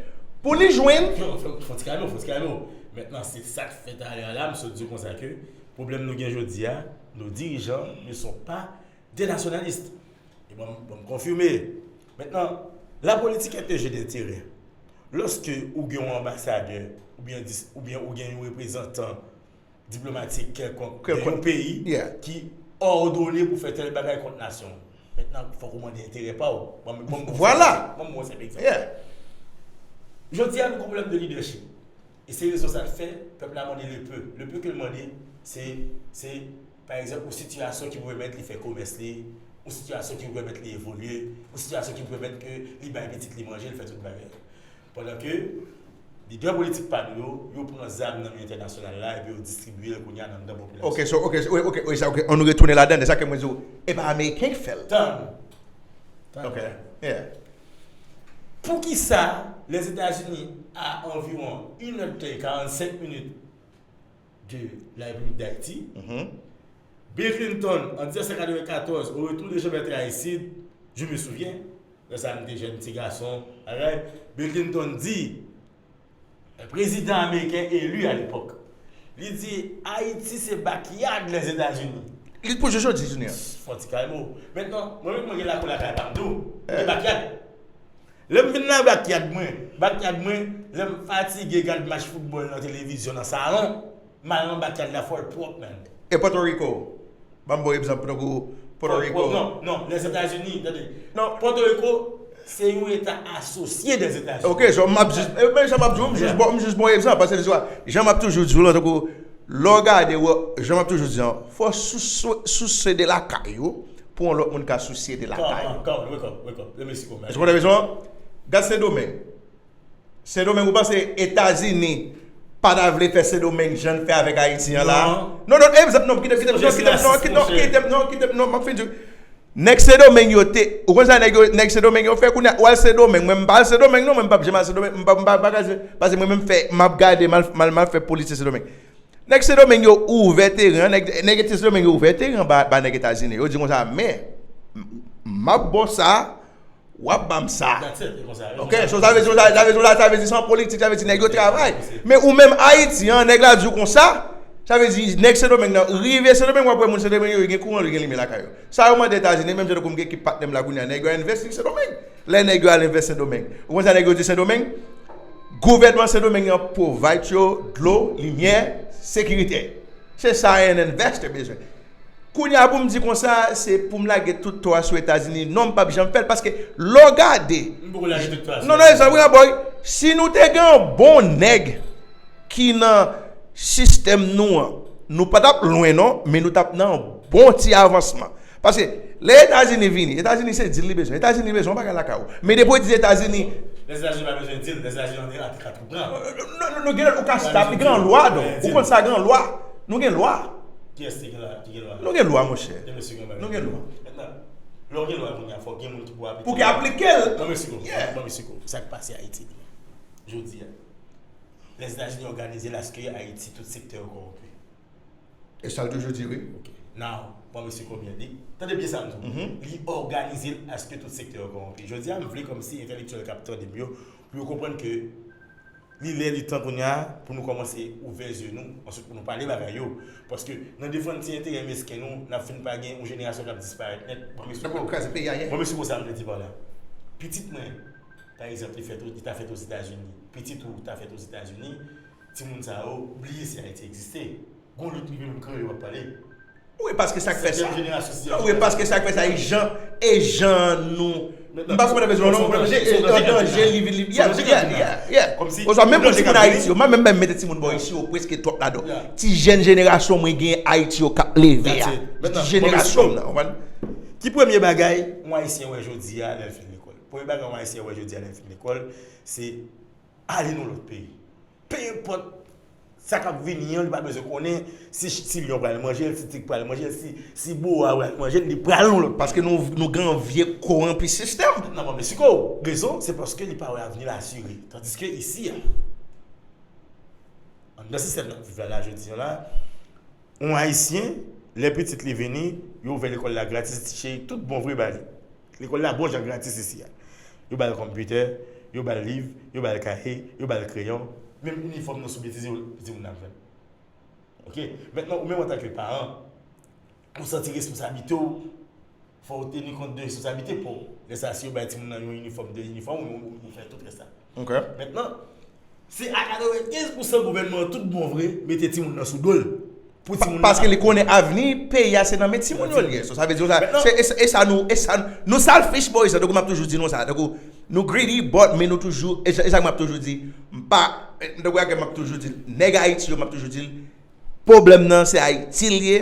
pou li jwenn. Fè, fè, fè ti kado, fè ti kado. Mentnan, se sa k fè talè a la, m sot di w konsa ke pwoblèm nou gen jodi a, nos dirigeants ne sont pas des nationalistes. E bon, bon, m konfime. Mentnan, la politique est un jeu d'intérêt. Lòske ou gen yon anbasadè, oubyen dis- oubyen ou gen yon reprezantan diplomatik kèlkonk de yon peyi ki òdone pou fè tèl bagay kont nasyon w. Mentnan, fòk ou mande enterè pa w. Ban m- ban m ba w Vwala. Ban m ba w senp egzanp. Yeah. Jodi a, nou gen pwoblèm de lidèchip. E se rezon sa l fè, pèp la mande le peu. Le peu ke l mande, se, se, pa egzanp, yon sitiyasyon ki pou pèmèt li fè komès li, yon sitiyasyon ki pou pèmèt li evolye, yon sitiyasyon ki pou pèmèt ke li bay pitit li manje, li fè tout bagay. Pandan ke lidè politik pa nou yo, yo pran zam nan men entènasyonal la epi yo distribiye l kounye a nan anndan popilasyon. Ok, so, ok, wi, ok, wi, sa, ok, ann nou retounen ladan, sa ke mwen di w, e pa Ameriken k fè l. Tann. Ok, yeah. Poukisa Lèzetazini, a anviwon inèdtan e karannsenk minit de la République d'Haïti, Bill Clinton, en dix-neuf cent quatre-vingt-quatorze, au retour de Jean-Bertrand Aristide, je me souviens, lè sa a m te jèn ti gason, alright, Bill Clinton di, prezidan ameriken eli a lepòk, li di, Ayiti se backyard Lèzetazini. Li toujou jodi jounen an. Fò ti kalme w. Mentnan, mwen menm mwen gen lakou lakay pa m tou. Mwen gen backyard. Lè m vin nan backyard mwen, backyard mwen, lè m fatige gad match foutbòl nan televizyon nan salon, m al nan backyard la fò l pwòp, man. E Pòtoriko? Ban m ba w egzanp tankou Pòtoriko. Non, non, Lèzetazini, tande. Non. Pòtoriko, se yon eta asosye Lèzetazini. Ok, so m ap jis, e, men jan m ap di w, m jis ba w, m jis ba w egzanp, paske se sa, jan m ap toujou di w lan, tankou, lè w gade, w, jan m ap toujou di an, fò w souse, souse de lakay ou, pou yon lòt moun ka souse de lakay ou. Come on, come on, wake up, wake up. Let me see, come on. Èske w konprann bezwen? Gad Sendomeng. Sendomeng, ou panse Etazini pa ta vle fè Sendomeng jan l fè avèk Ayiti an la? Non, non, egzanp, non, kite, kite, non, kite, non, kite, non, kite, non, kite, non, m ap fin di w. Nèg Sendomeng yo te, ou konn sa nèg yo, nèg Sendomeng yo fè kounye a, ou al Sendomeng, mwen m pa al Sendomeng non, mwen m p ap janm al Sendomeng, m pa, m pa, m pa ka, paske mwen menm fè, m ap gade, m al, m al, m al fè politik Sendomeng. Nèg Sendomeng yo ouvè teren an, nèg, nèg Sendomeng yo ouvè teren an ba, ba nèg Etazini, yo di konsa, men, m, m ap ba w sa, w ap ban m sa. Ok, so sa vle di, sa, sa vle di, sa vle di se yon politik, sa vle di nèg yo travay. Men ou menm Ayiti an, nèg la di w konsa, sa vle di nèg Sendomeng nan, rive Sendomeng, w ap wè moun Sendomeng yo gen kouran, yo gen limyè lakay yo. Sa yo mande Etazini, menm jan tankou m gen ekip patnè m la kounye a, nèg yo envesti Sendomeng. Lè nèg yo al envesti Sendomeng. Ou konn sa nèg yo di Sendomeng? Gouvènman Sendomeng nan provide yo dlo, limyè, sekirite. Se sa yon investor bezwen. Kounye a pou m di konsa, se pou m lage tout tò a sou Etazini. Non, m p ap janm fè l, paske lè w gade. M poko lage tout tò a sou. Non, non, e sa, wi, boy. Si nou te gen yon bon nèg ki nan sistèm nou an, nou pa t ap lwen, non, men nou t ap nan yon bon ti avansman. Paske, lè Etazini vini, Etazini se dil li bezwen. Etazini bezwen yon bagay lakay ou. Men depi w di Etazini. Lèzetazini pa bezwen dil, Lèzetazini antre kat ou pran. Non, non, non, gen lè ou ka stop, gen yon lwa, donk. Ou konn sa gen yon lwa. Nou gen lwa. Kiyès ki gen lwa? Ki gen lwa? Nou gen lwa, monchè. Nou gen lwa. Mentnan, lè w gen lwa kounye a, fòk gen moun ki pou aplike l. Pou ki aplike l. Ban m esplike w. Yeah. Ban m esplike w. Sa k pase Ayiti jodi a. Lèzetazini òganize l aske Ayiti tout sektè yo kòwonpi. E sa l toujou di, wi. Ok. Now, ban m esplike w byen. Li, tande byen sa m di w. Li òganize l aske tout sektè yo kòwonpi. Jodi a, m vle kòmsi entèlektyèl k ap tande m yo, pou yo konprann ke Li lè, li tan kounye a pou nou kòmanse ouvè zye nou, answit pou nou pale bagay yo. Paske nan defann ti enterè mesken nou, n ap fin pa gen yon jenerasyon k ap disparèt nèt. Bon, mesye, N ap kraze peyi a, yeah. Bon, mesye, sa m vle di pa la. Pitit mwen, pa egzanp, li fèt, li ta fèt Ozetazini. Pitit ou ta fèt Ozetazini. Timoun sa yo bliye si Ayiti egziste. Gon lòt rive menm kreye, w ap pale. Wi, paske sa k fè sa. Senkyèm jenerasyon, sizyèm Wi, paske sa k fè sa, e jan, e jan nou. M pa konprann bezwen non, Son danje, e son danje k ap danje, vini. li, li, Son yeah, danje k yeah, ap vini. Yeah, yeah. Kòmsi Oswa menm danje lòt k ap timoun vini. Ayiti yo, mwen menm mèt mete timoun bò isi yo preske twòp ladan. Yeah. Ti jèn jenerasyon mwen gen Ayiti yo k ap leve a. That's it. Maintenant, Ti jenerasyon nan, konprann? Ki premye bagay yon Ayisyen wè jodi a lè l fin lekòl? Premye bagay yon Ayisyen wè jodi a lè l fin lekòl, se ale nan lòt peyi. Pe enpòt sa k ap vini an, li pa bezwen konnen si, si lyon pral manje l, si tig pral manje l, si, si boa pral manje l, li pral nan lòt. Paske nou, nou gen yon vye kowonpi sistèm. Nan mwen, Meksiko, rezon, se paske li pa wè avni l asire. Tandiske isi a, anndan sistèm n ap viv la, la jodi an la, yon Ayisyen, lè pitit li vini, yo ouvè lekòl la gratis, ti cheri, tout bon vre ba li. Lekòl la bon jan gratis isi a. Yo ba l konpitè, yo ba l liv, yo ba l kaye, yo ba l kreyon. Menm inifòm nan sou betize yo, timoun nan ap jwenn. Ok? Mentnan, ou menm antanke paran, ou santi responsablite w, fò w teni kont de responsablite pa w. Lè sa, si yo bay timoun nan yon inifòm, de inifòm, ou, ou, ou fè tout rès la. Ok. Mentnan, se a katrevenkenz pousan gouvènman an tout bon vre mete timoun nan sou do l. Pou timoun nan Paske li konnen avni peyi a se nan men timoun yo li ye. So, sa vle di sa, Mentnan- se, e, sa- e sa nou, e sa nou selfish boy sa, tankou m ap toujou di nou sa, tankou nou greedy, but men nou toujou, e sa e sa m ap toujou di, m pa, tankou m ap toujou di, nèg Ayiti yo m ap toujou di, pwoblèm nan se Ayiti li ye,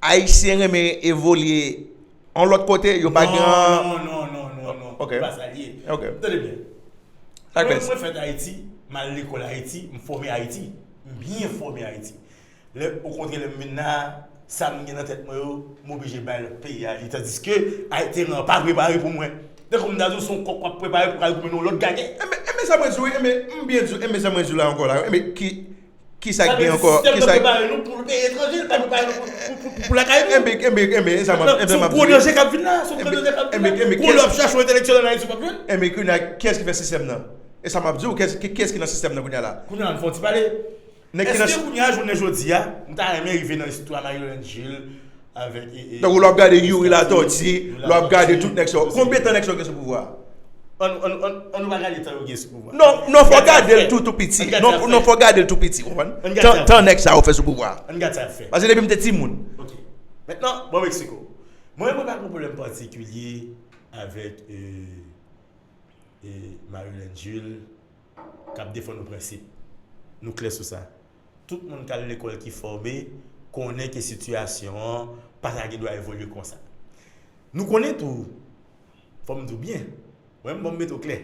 Ayisyen renmen evolye yon lòt kote, yo pa gen Non, non, non, non, non. Ok. Pa sa l ye. Ok. Tande byen. Sa k Mwen, fè- mwen fèt Ayiti, m al lekòl Ayiti, m fòme Ayiti, m byen fòme Ayiti. Lè, okontrè, lè m vin la, sa m gen nan tèt mwen yo, m oblije bay lòt peyi a li. Tandiske, Ayiti an pa prepare pou mwen. Tankou m ta di w, se yon kòk w ap prepare pou w al goumen nan yon lòt gagè. Enben, enben sa mwen di w, enben, m byen di w, enben sa mwen di w la ankò la, enben, ki, ki sa k gen ankò, Sistèm ki nan sa k prepare nou pou nou peyi etranje, li pa prepare nou pou, pou, pou, pou lakay nou. Enben, enben, enben, e sa m ap, e sa Se m yon ap gwo di w. danje k ap vin la, se yon gwo danje k ap vin Enben, la. enben, Kou lè w ap chache yon entèlektyèl an Ayiti, w p ap jwenn. Enben, kounye a, kiyès ki fè sistèm nan? E sa m ap di w, kiyès, ki- kiyès ki nan sistèm nan kounye a la? Kounye a, n fè yon ti pale. Nèg ki nan Èske kounye a, jounen jodi a, m ta renmen rive nan istwa Marie-Hélène Jules avèk, e, e, Donk, lè w ap gade Youri Latortue, Youri lè w ap gade Latortue, tout nèg sa yo. tout Konbyen tan nèg sa yo gen sou pouvwa? An, an, an, an nou pa gade tan yo gen sou pouvwa. Non, non, fò Gade sa gade l fè. tou, tou piti. Gade Non, sa non, fè. Fò gade l tou piti, ou konprann? Gade Tan, sa tan nèg sa yo fè sou pouvwa. An gade sa fè. Paske depi m te timoun. Ok. Mentnan, bon, Meksiko. Mwen, mwen pa gen pwoblèm patikilye avèk, e, e, Marie-Hélène Jules k ap defann yon prensip. Nou klè sou sa. Tout moun k al lekòl ki fòme konnen ke sitiyasyon an pa ta gen dwa evolye konsa. Nou konnen tou, fò m di w byen, mwen menm, bon, m mete w klè.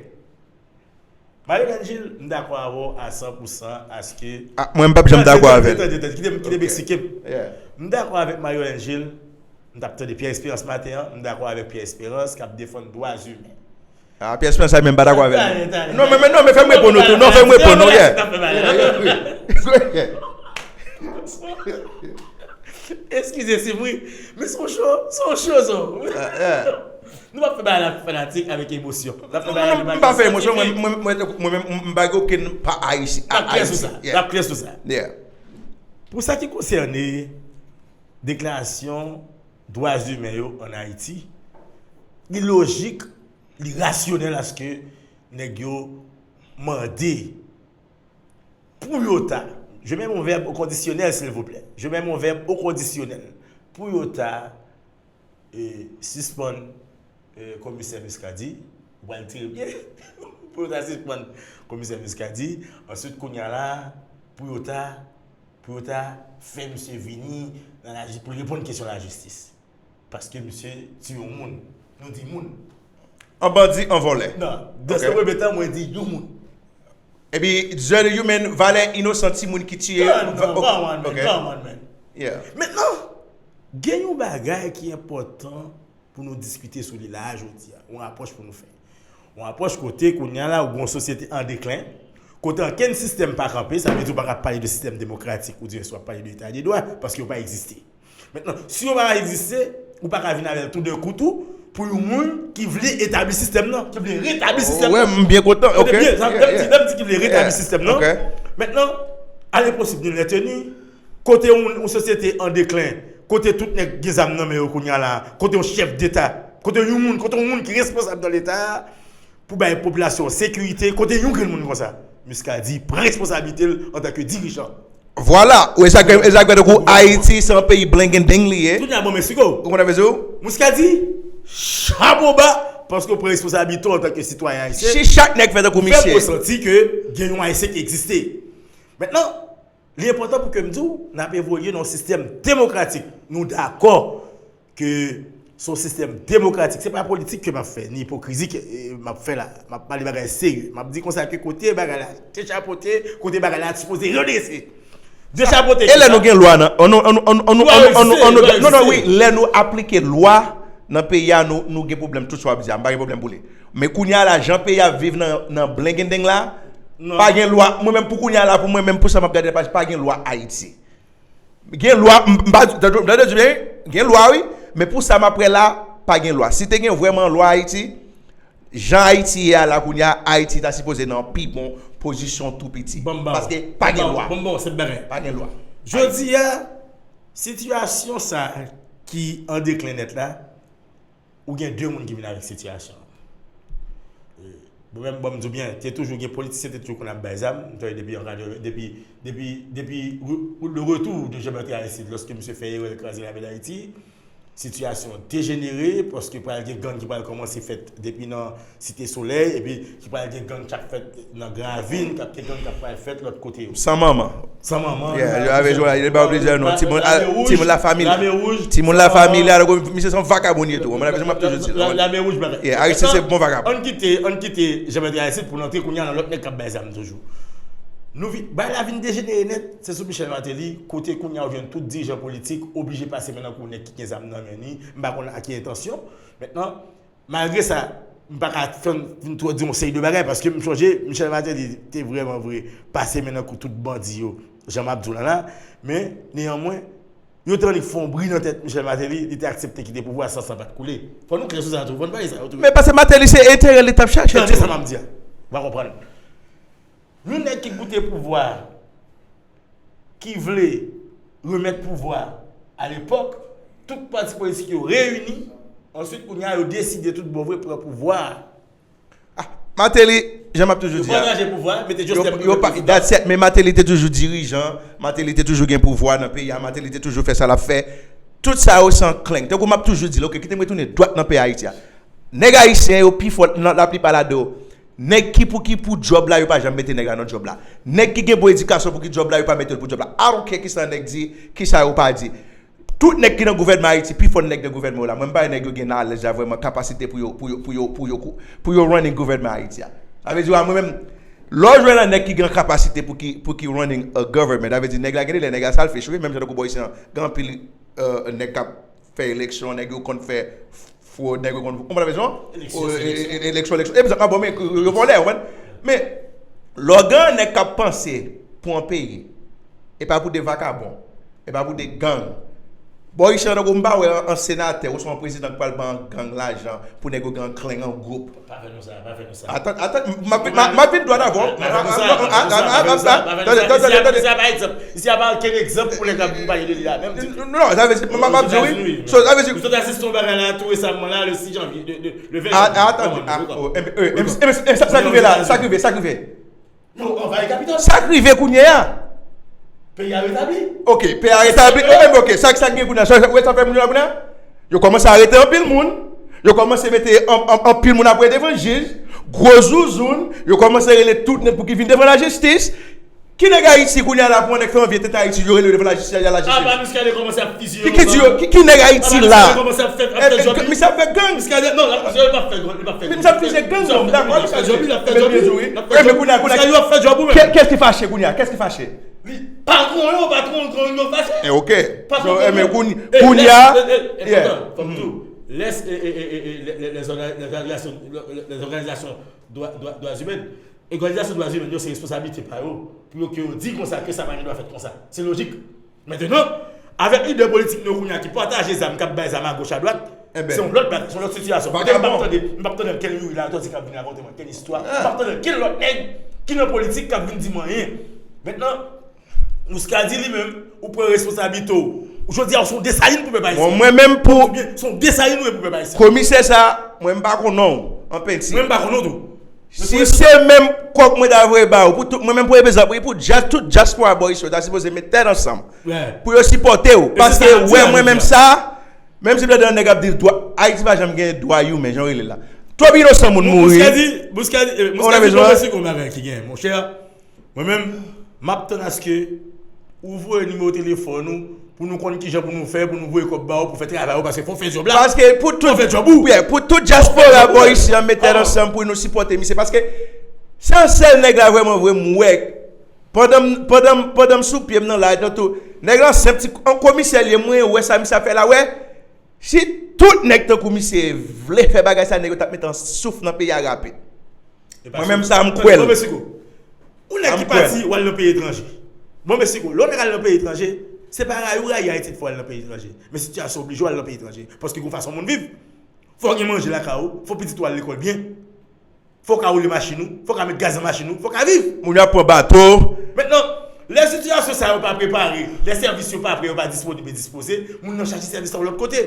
Marie-Hélène Jules, m dakò avè w a san pou san aske Ah, mwen, m p ap janm dakò avè l. Tande, tande, kite m, kite m eksplike m. Yeah. M dakò avèk Marie-Hélène Jules, m t ap tande Pierre Espérance maten an, m dakò avèk Pierre Espérance k ap defann dwa imen. Ah, Pierre Espérance sa menm pa dakò avè l. Tande, tande. Non, men, men, non, men fè m reponn ou tou. Non, fè m reponn ou, yeah. N ap fè bagay la. Eskize, se vre. Men se yon show, se yon show, sa. Ah, yeah. Nou p ap fè bagay la pou fanatik avèk emosyon. N ap fè Non, bagay non, la m bagay pa fè emosyon, mwen, syantifik. mwen, mwen, mwen, mwen, m pa gen okenn pa Ayiti. N ap klè sou sa. N Yeah. Ap klè sou sa. Yeah. Pou sa ki konsène deklarasyon dwa imen yo ann Ayiti, li lojik, li rasyonèl aske nèg yo mande pou yo ta, je mets mon verbe au conditionnel, s'il vous plaît. Je mets mon verbe au conditionnel. Pou yo ta, e, sispann, e, komisè Muscadin, ou pral tire pye. Pou yo ta sispann komisè Muscadin, answit, kounye a la, pou yo ta, pou yo ta fè misye vini nan lajis-, pou l reponn kesyon lajistis. Paske misye tiye yon moun. Nou di moun. An bandi, an vòlè. Non, dans le premier temps, mwen di yon moun. Epi, the human, valè inosan timoun ki tiye. Non, non, Ok. Come on, man, come on, man. Yeah. Mentnan, gen yon bagay ki enpòtan pou nou diskite sou li la a jodi a. Yon apwòch pou nou fè. Yon apwòch kote, kounye a la, ou gen yon sosyete an deklen, kote ankenn sistèm pa kanpe, sa vle di ou pa ka pale de sistèm demokratik, ou di w ap pale de eta de dwa, paske yo pa egziste. Mentnan, si yo pa egziste, ou pa ka vin avè l toudenkou tou, pou yon moun ki vle etabli sistèm nan, ki vle retabli sistèm Wè, nan. M byen kontan. Kote Ok. byen, sa Yeah, lè m di, yeah. lè m di ki vle retabli Yeah, sistèm nan. ok. Mentnan, a lenposib ni lenteni, kote yon, yon sosyete an deklen, kote tout nèg gen zam nan men yo kounye a la, kote yon chèf deta, kote yon moun, kote yon moun ki responsab nan leta a, pou bay popilasyon an sekirite, kote yon grenn moun konsa. Muscadin pran responsablite l antanke dirijan. Vwala, ou e sa k e sa k fè tankou Ayiti se yon peyi blengendeng li ye. Kounye a bon, m esplike w. Ou konn sa m vle di w? Muscadin, chapo ba, paske w pran responsablite w antanke sitwayen ayisyen. Si chak nèg fè tankou Fè m misye. Resanti ke gen yon Ayisyen ki egziste. Mentnan, li enpòtan pou ke m di w, n ap evolye nan yon sistèm demokratik. Nou dakò ke se yon sistèm demokratik. Se pa politik ke m ap fè, ni ipokrizi ke eh, m ap fè la. M ap pale bagay serye. M ap di konsa ke kote bagay la dechapote, kote bagay la sipoze redrese. Dechapote E lè nou gen lwa nan. An nou, an nou, an nou, an nou, Lwa an nou, an nou, an nou, egziste, lwa non, non, wi, egziste. Lè nou aplike lwa nan peyi a, nou, nou gen pwoblèm tout sa w ap di a. M pa gen pwoblèm pou li. Men kounye a la, jan peyi a viv nan, nan blengendeng la, Non. Pa gen lwa. Mwen menm pou kounye a la, pou mwen menm, pou sa m ap gade, pa, pa gen lwa Ayiti. Gen lwa, m, m pa, tande, tande di byen, gen lwa wi, men pou sa m ap wè la, pa gen lwa. Si te gen vrèman lwa Ayiti, jan Ayiti ye a la kounye a, Ayiti ta sipoze nan pi bon pozisyon tou piti. Ban m ba w. Paske pa gen Ban m ba w, lwa. Ban m ba w sèt bagay. Pa gen lwa. Jodi a, sitiyasyon sa ki an deklen nèt la, ou gen de moun ki vin avèk sitiyasyon an. Bon, menm bon, m di w byen, te toujou gen politisyen, te toujou konn ap bay zam, m tande depi an katreven, depi, depi, depi re- le retour de Jean-Bertrand Aristide, lòske misye fè erè l kraze lame Dayiti, sitiyasyon an dejenere, paske pral gen gang ki pral kòmanse fèt depi nan Site Solèy, epi ki pral gen gang k ap fèt nan Gran Ravin, k ap gen gang k ap pral fèt lòt kote yo. San manman. San manman. Yeah, yo avè jwè, yo ba yo plizyè non. Timoun, Lame Wouj, timoun la familya. Lame Wouj, Timoun San la familya, Manman. Misye se yon vakabon li ye tou. Mwen la bezwen m ap toujou di. La- Lame Wouj bagay. Yeah, Aristide se bon vakabon. Ann kite, ann kite Jean-Bertrand Aristide pou n antre kounye a nan lòt nèg k ap bay zam toujou. Nou vi, bay la vin dejenere nèt, se sou Michel Martelly, kote kounye a ou jwenn tout dirijan politik oblije pase men nan kou nèg ki gen zam nan men li, m pa konn ak ki entansyon. Mentnan, malgre sa, m pa ka fè vin twò di yon seri de bagay, paske m sonje Michel Martelly te vrèman vre pase men nan kou tout bandi yo, jan m ap di w la la, men, neyanmwen, yo te annik fè yon bri nan tèt Michel Martelly, li te aksepte kite pouvwa san san pa t koule. Fò nou klè sou sa tou, fò nou pale sa yo tou. Men paske Martelly se enterè li t ap chache. Tande sa m ap di a. Ou pa konprann. Yon nèg ki goute pouvwa a, ki vle remèt pouvwa a lepòk, tout pati politik yo reyini, answit kounye a yo deside tout bon vre pran pouvwa a. Martelly, jan m ap toujou Yo di a. pataje pouvwa a, mete Yo, Joslèm yo pa, that's it, men Martelly te toujou dirijan, Martelly te toujou gen pouvwa nan peyi a, Martelly te toujou fè sa l ap fè. Tout sa yo se an klenk. Tankou m ap toujou di l, ok, kite m retounen dwat nan peyi Ayiti a. Nèg ayisyen yo pi fò nan laplipa ladan yo. Nèg ki pou ki pou djòb la, yo pa janm mete nèg la nan djòb la. Nèg ki gen bon edikasyon pou ki djòb la, yo pa mete l pou djòb la. I don't care kisa nèg di, kisa yo pa di. Tout nèg ki nan gouvènman Ayiti, pi fò nèg nan gouvènman yo la. Mwen, m pa wè nèg yo gen knowledge la vrèman, kapasite pou yo, pou yo, pou yo, pou yo, pou yo running gouvènman Ayiti a. Sa vle di, a mwen menm, lè w jwenn yon nèg ki gen kapasite pou ki, pou ki running a government, sa vle di nèg la gen de lè nèg la selfish, wi, menm jan tankou bò isi an, gen anpil euh, nèg k ap fè eleksyon, nèg yo konn fè fwod, nèg yo konn, ou konprann bezwen? Eleksyon, se eleksyon. Eleksyon, eleksyon. E bizan, bon, men yo vòlè, ou konprann? Men, lè w gen yon nèg k ap panse pou yon peyi, e pa pou de vakabon, e pa pou de gang. Bò isi an, tankou m pa wè yon senatè oswa yon prezidan k pral ban yon gang lajan pou nèg yo gen yon klenk, yon gwoup. Pa fè nou sa, pa fè nou sa. Atann, atann, m ap vin dwat avè w. Pa fè nou sa, pa fè nou sa, pa fè nou sa, pa fè nou sa. Tande, tande, tande, tande. Isi a pa okenn egzanp pou nèg la pou pale de li la, menm ditou. Non, sa vle di, m ap di w, wi. So, sa vle di. Ou sot asiste yon bagay la tou resaman la, le sis janvye, de, de, le ven janvye. Atann, sa k rive la, sa k rive, sa k rive. Yo anvayi kapital. Sa k rive kounye a. Peyi a retabli. Ok, peyi a retabli. Ebyen, ok, sa, sa k gen kounye a? Sa, sa, sa fè moun yo la kounye a? Yo kòmanse arete anpil moun. Yo kòmanse mete an, an, anpil moun ap rete devan jij. Gwo zouzoun. Yo kòmanse rele tout nèg pou ki vin devan lajistis. Ki nèg Ayiti kounye a la pou yon nèg fè yon vye tenten Ayiti, yo rele yo devan lajistis, y al lajistis? Apa Muscadin kòmanse ap fizye yo. Ki, ki di yo? Ki, ki nèg Ayiti la? Apa Muscadin kòmanse ap fè, ap fè djòb li? Misye ap fè gang. Muscadin, non, misye pa ap fè gang, li pa ap fè gang. Misye ap fizye gang, non, dakò, li ap fè djòb li, li ap fè djòb li. Ebyen, kounye a, kounye a, kès ki fache kounye a? Kès ki fache? Li patwon yo, patwon, patwon yo fache. Eh, ok. So, eh, men kounye a, yeah. Fò m di w, les, eh, eh, eh, eh, les, les, les organi-, les organisations, les, les organisations droits, droits, droits humains, òganizasyon dwa imen yo, se responsablite pa yo, pou yo ke yo di konsa ke sa pa gen dwa fèt konsa. Se lojik. Mentnan, avèk lidè politik nou kounye a ki pataje zam, k ap bay zam agoch adwat, Se yon lòt bagay, se yon lòt sitiyasyon. Kote m p ap tande, m p ap tande ankenn Youri Latortue k ap vin rakonte m ankenn istwa. M p ap tande ankenn lòt nèg ki nan politik k ap vin di m anyen. Mentnan, Muscadin li menm, ou pran responsablite w. Jodi a, ou se yon Desalin pou pèp ayisyen. Bon, mwen menm pou. Se yon Desalin ou ye pou pèp ayisyen. Komisè sa, mwen m pa konn non w, an penti. Mwen m pa konn non w tou. Si se menm kòb mwen ta voye ba ou, pou tout, mwen menm pou reprezant, pou, pou dya-, tout dyaspora bò isi yo ta sipoze met tèt ansanm pou yo sipòte w. Paske wè mwen menm sa, menm si m tande yon nèg ap di dwa, Ayiti pa janm gen dwa imen, jan w rele l la. Twòp inosan moun mouri. Muscadin, Muscadin, eh, Muscadin, bon, mèsi konn bagay ki gen, monchè. Mwen menm, m ap tann aske ou voye nimewo telefòn ou pou nou konn kijan pou nou fè, pou nou voye kòb ba ou, pou fè travay ou, paske fò w fè djòb la. Paske pou tout, fò w fè djòb ou. Yeah, pou tout dyaspora bò isi an met tèt ansanm pou nou sipòte misye. Paske se yon sèl nèg la vrèman vre m wè. Pandan m, pandan m, pandan m sou pye m nan la, nan tou, nèg la senp ti, yon komisè li ye, mwen wè sa misye ap fè la, wè. Si tout nèg tankou misye vle fè bagay sa, nèg yo t ap met an souf nan peyi a rapid. Mwen menm sa, m kwè l. Bon, mesye, ou nèg ki pati, w al nan peyi etranje. Bon, mesye, lè w nèg al nan peyi etranje, se pa rayi ou rayi Ayiti fè w al nan peyi etranje. Men sitiyasyon oblije w al nan peyi etranje. Paske gon fason moun viv. Fò w gen manje lakay ou, fò pitit ou al lekòl byen. Fò w ka woule machin ou, fò w ka met gaz nan machin ou, fò w ka viv. Moun yo ap pran bato. Mentnan, lè sitiyasyon sa yo pa prepare, lè sèvis yo pa prè, yo pa disponib e dispoze, moun nan chache sèvis sa yo lòt kote.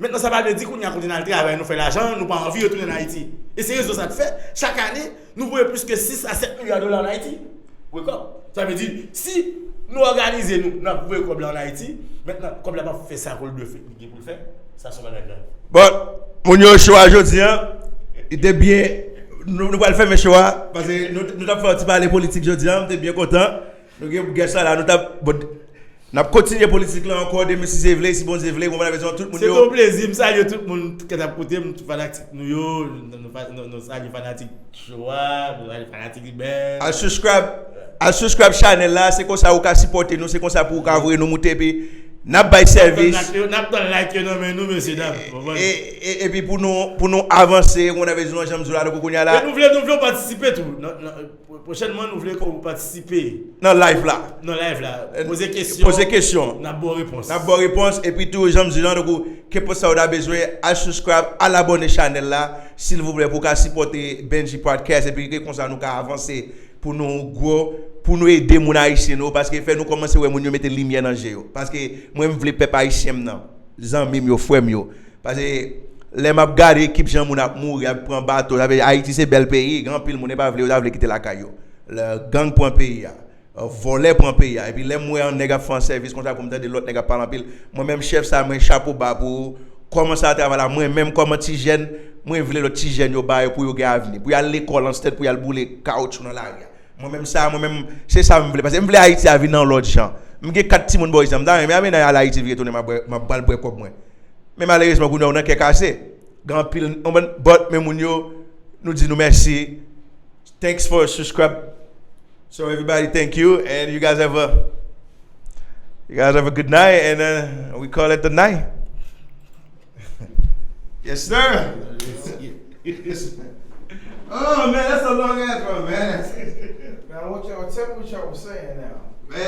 Mentnan, sa pa vle di kounye a kote n al travay, nou fè lajan, nou pa anvi retounen ann Ayiti. E se rezon sa k fè, chak ane, nou voye plis ke sis a sèt milya dola ann Ayiti. Rekò. Sa vle di, si nou òganize nou, n ap voye kòb la ann Ayiti, mentnan, kòb la p ap fè sa ke l dwe fè, li gen pou l fè, sa se yon bagay grav. Bon, moun yo, show a jodi a, li te byen, nou, nou pral fèmen show a, paske nou, nou t ap fè yon ti pale politik jodi a, m te byen kontan. Nou gen guest la, nou t ap, bon, n ap kontinye politik la ankò demen si Dye vle, si Bondye vle, ou konprann sa m vle di, tout moun yo. Se te yon plezi, m salye tout moun k ap koute m, tout fanatik nou yo, nou, nou, nou, nou salye fanatik Show a, nou salye fanatik Bèl. Al subscribe, al subscribe channel la, se konsa ou ka sipòte nou, se konsa pou ou ka voye nou moute, epi n ap bay sèvis. N ap tann like yo nan men nou, mesye dam. E, e, epi pou nou, pou nou avanse, ou konprann sa m vle di, jan m di w la, donk kounye a la. E nou vle, nou vle w patisipe tou. Nan, nan, Pwochènman, nou vle ke w patisipe nan live la. Nan live la. Poze kesyon. Poze kesyon. N ap ba w repons. N ap ba w repons. Epi tou, jan m di w lan, donk, kenpòt sa w ta bezwen, al subscribe, al abòne chanèl la, silvouplè, pou w ka sipòte Benji Podcast. Epi ke konsa nou ka avanse, pou nou gwo, pou nou ede moun ayisyen nou, paske fè nou kòmanse wè moun yo mete limyè nan je yo. Paske mwen, m vle pèp ayisyen m nan, zanmi m yo, frè m yo. Paske lè m ap gade ekip jan moun ap mouri, ap pran bato, sa vle di Ayiti se bèl peyi, gen anpil moun e pa vle, yo ta vle kite lakay yo. Lè gang pran peyi a, vòlè pran peyi a, epi lè m wè yon nèg ap fè yon sèvis konsa pou m tande lòt nèg ap pale anpil, mwen menm chèf sa, mwen chapo ba pou ou, kòmanse a travay la, mwen menm kòman ti jèn, mwen vle lòt ti jèn yo ba yo pou yo gen avni, pou y al lekòl anstèd pou y al boule kawoutchou nan lari a. Mwen menm sa, mwen menm, se sa m vle. Paske m vle Ayiti a vin yon lòt jan. M gen kat timoun bò isi a. M ta renmen, a, men al Ayiti vin retounen, m ap bwè, m ap pral bwè kòb mwen. Men malerezman, kounye a, ou nan kè kase. Gen anpil, ou konprann, but, men moun yo, nou di nou mèsi. Thanks for subscribe. So everybody, thank you, and you guys have a, you guys have a good night, and uh, we call it the night. Yes, sir. Oh man, that's a long ass one, man. Now, what y'all, tell me what y'all was saying now. Man.